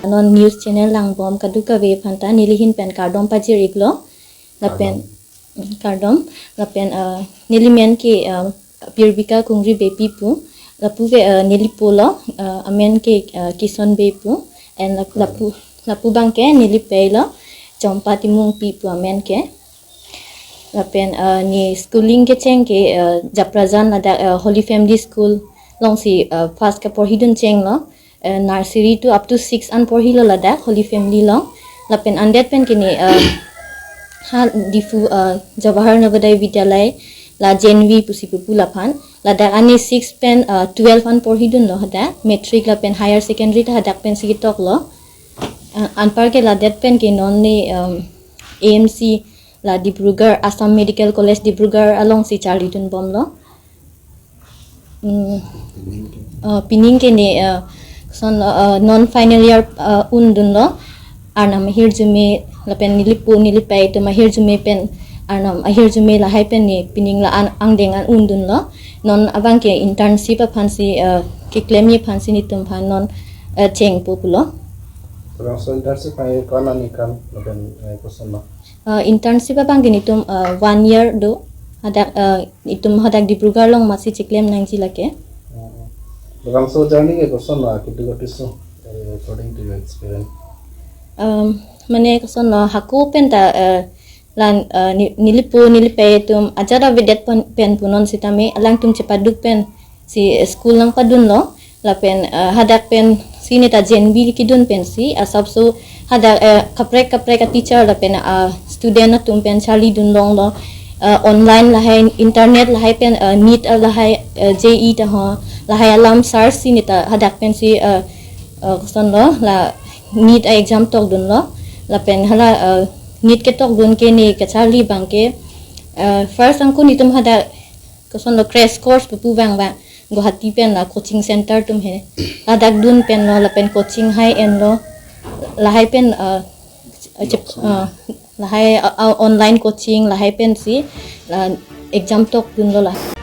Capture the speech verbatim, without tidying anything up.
Non news channel langbom kadokave aphanta nelihin pen kardom pajir-iklo. Lapen kardom. Lapen, uh, neli men ke, uh, Pirbika Kungri Beypi pu. Lapu ke, uh, neli po lo, uh, amen ke, uh, Kison Bey pu. And lap-, lapu, lapu abang ke neli pei lo, Chompa Timungpi pu amen ke. Lapen, uh, ne schooling kecheng ke, uh, Japrajan ladak, uh, Holy Family School alongsi, uh, first kaporhidun chenglo. Uh, nursery to up to six an porhilo ladak Holy Family along. Lapen andet pen ke ne, uh, ha Diphu, uh, Jawahar Navodaya Vidyalaya la J N V pusi pupu laphan. Ladak an ne six pen, uh, twelve an porhidunlo hadak. Matric lapen higher secondary ta hadak pensi ketoklo. Uh, anpar ke ladet pen ke non ne, um, A M C la Dibrugarh, Assam Medical College Dibrugarh alongsi charlidunbomlo. Hmm. Uh, pining ke ne, uh, son, uh, non final year, uh, undunlo. Arnam ahirjume lapen neli po neli pei atum ahirjume pen, arnam ahirjume lahai pen ne pining la an angdeng an undunlo. Non abang ke internship aphansi, uh, keklemji aphansi netumphan non, uh, chengpo pulo. Laso internship hai ko-an aningkan lapen, eh, kosonlo? Uh, internship abang ke netum, uh, one year do. Hadak, uh, itum hadak Dibrugarh along masi chiklem nangji lake. Oh, oh. Labangso journey ke kosonlo, keduk apiso, eh, according to your experience? Um, mane kosonlo, hako penta, uh, lan, uh, ni-, neli po neli pei atum ajat avedet pen, pen punon sitame alangtum chepaduk pensi school nangpadunlo. Lapen, uh, hadak pensi neta J N V kedun pensi asapso hadak, uh, kaprek kaprek a-teacher lapen, uh, student atum pen charlidunlonglo. Uh, online lahai, internet lahai pen, uh, NEET, uh, lahai, uh, J E E ta ho, lahai alam search si neta hadak pensi, uh, uh, kosonlo la NEET a-exam tokdunlo. Lapen hala, uh, NEET ketokdun ke ne kacharli abang ke, uh, first angkun itum hadak kosonlo crash course pupu abang abang Guwahati pen la coaching center atum he. Ladak dun penlo lapen coaching hai enlo. Lahai pen, uh, chep-, uh, lahai, uh, uh, online coaching lahai pensi la exam tokdunlo la.